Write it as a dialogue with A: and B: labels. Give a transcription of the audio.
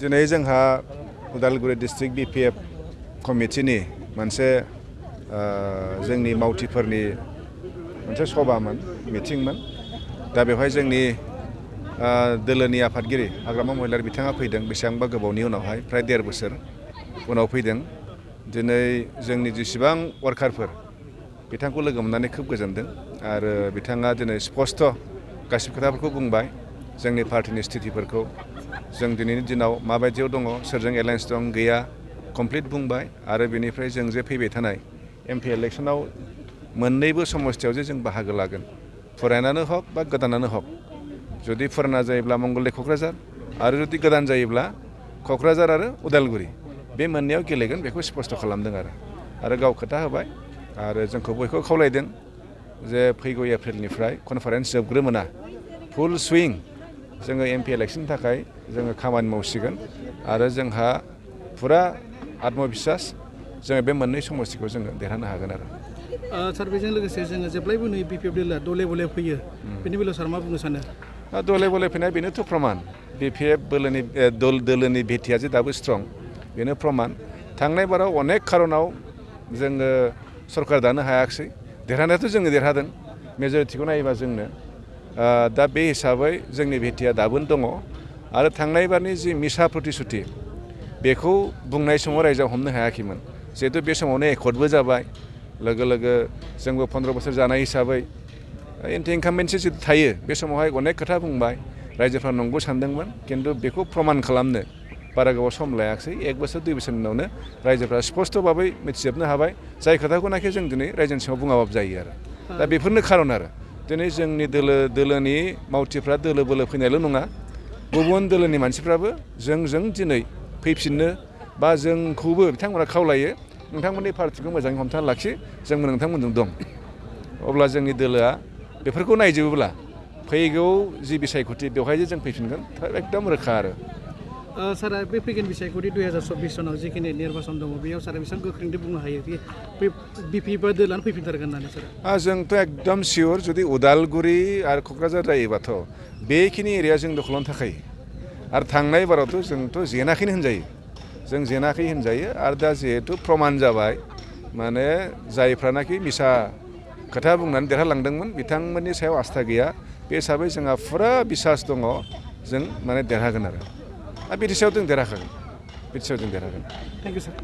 A: दिनै जोंहा Udalguri district BPF कमिटिनि मोनसे जोंनि मावथिफोरनि मोनसे सभामोन मिटिंमोन दा बेवहाय जोंनि दोलोनि आफादगिरि हाग्रामा महिलारि बिथाङा फैदों बेसेबांबा गोबावनि उनावहाय फ्राय 1.5 बोसोर उनाव फैदों दिनै जोंनि जेसेबां वार्कारफोर बिथांखौ लोगो मोननानै खोब गोजोनदों आरो बिथाङा दिनै स्पष्ट गासिबो खोथाफोरखौ बुंबाय जोंनि पार्टिनि स्थितिफोरखौ जों दिनैनि दिनाव माबायदियाव दङ सोरजों एलायन्स दं गैया कमप्लिट बुंबाय आरो बेनिफ्राय जों जे फैबाय थानाय एमपि इलेक्सनाव मोननैबो समस्थियाव जे जों बाहागो लागोन फुरायनानो हक बा गोदानानो हक जुदि फुराना जायोब्ला मंगलदै क'क्राझार आरो जुदि गोदान जायोब्ला क'क्राझार आरो उदालगुरि बे मोननैयाव गेलेगोन बेखौ स्पष्ट खालामदों आरो गाव खोथा होबाय आरो जोंखौ बयखौ खावलायदों जे फैगौ एप्रिलनिफ्राय कनफारेन्स जोबग्रोमोना फुल सुइं जोङो एमपि इलेक्सननि थाखाय जोङो खामानि मावसिगोन आरो जोंहा फुरा आत्मबिश्वास जोङो बे मोननै समस्थिखौ जोङो देरहानो हागोन आरो
B: सार बेजों लोगोसे जोङो जेब्लायबो नुयो बिपिएफ दोलोआ दले बले फैयो बेनि बेलायाव सार मा बुंनो सानो
A: दले बले फैनाय बेनोथ' प्रमान बिपिएफ दोलोनि भेटिया जे दाबो स्ट्रं बेनो प्रमान थांनाय बाराव अनेक खारनाव जोङो सरकार दानो हायाखिसै देरहानायाथ' जोङो देरहादों मेजरिटिखौ नायोबा जोंनो दा बे हिसाबै जोंनि भेटिया दाबोनो दङ आरो थांनाय बारनि जि मिसा प्रतिश्रुति बेखौ बुंनाय समाव रायजोआ हमनो हायाखैमोन जिहेतु बे समावनो एकर्डबो जाबाय लोगो लोगो जोंबो 15 बोसोर जानाय हिसाबै एन्टि इनकाम्बेन्सि जितु थायो बे समावहाय अनेक खोथा बुंबाय रायजोफ्रा नंगौ सानदोंमोन खिन्थु बेखौ प्रमान खालामनो बारा गोबाव सम लायाखिसै 1 बोसोर 2 बोसोरनि उनावनो रायजोफ्रा स्पष्ट भाबै मिथिजोबनो हाबाय जाय खोथाखौनाखि जों दिनै रायजोनि सिङाव बुङाबाबो जायो आरो दा बेफोरनो खारन आरो दिनै जोंनि दोलोनि मावथिफ्रा दोलो बोलो फैनायल' नङा गुबुन दोलोनि मानसिफ्राबो जोंजों दिनै फैफिननो बा जोंखौबो बिथांमोना खावलायो नोंथांमोननि पार्टिखौ मोजाङै हमथाना लाखि जोंबो नोंथांमोनजों दं अब्ला जोंनि दोलोआ बेफोरखौ नायजोबोब्ला फैगौ जि बिसायख'थि बेवहाय जे जों फैफिनगोन एकदम रोखा आरो
B: सारा बे फैगोन बिसायख'थि 2024 सनाव जिखिनि निर्बाचन दङ बेयाव सारा बेसेबां गोख्रोंथि बुंनो हायो कि बिपिएफ दोलोआनो फैफिनथारगोन होननानै सार
A: जोंथ' एकदम सियर जुदि उदालगुरि आरो क'क्राझार जायोबाथ' बेखिनि एरिया जों दखलावनो थाखायो आरो थांनाय बारावथ' जोंथ' जेनाखैनो होनजायो जों जेनाखै होनजायो आरो दा जिहेतु प्रमान जाबाय माने जायफ्रानाखि मिसा खोथा बुंनानै देरहालांदोंमोन बिथांमोननि सायाव आस्था गैया बे हिसाबै जोंहा फुरा बिसास दङ जों माने देरहागोन आरो बिटिसिआव जों देरहाखागोन बिटिसिआव जों देरहागोन
B: थेंक इउ सार